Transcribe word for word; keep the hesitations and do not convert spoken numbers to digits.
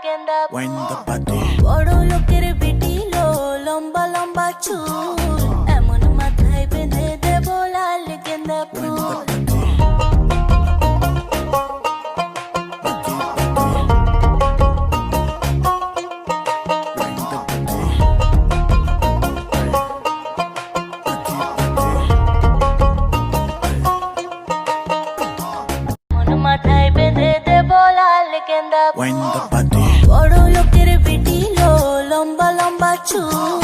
গেন্দা ফুল। বড় লোকের বিটি লো, লম্বা লম্বা চুল, এমন মাথায় বেঁধে দেব লাল গেন্দা ফুল। এমন মাথায় বেঁধে দেব লাল গেন্দা ফুল। বড় লোকের বিটি লো, লম্বা লম্বা চুল,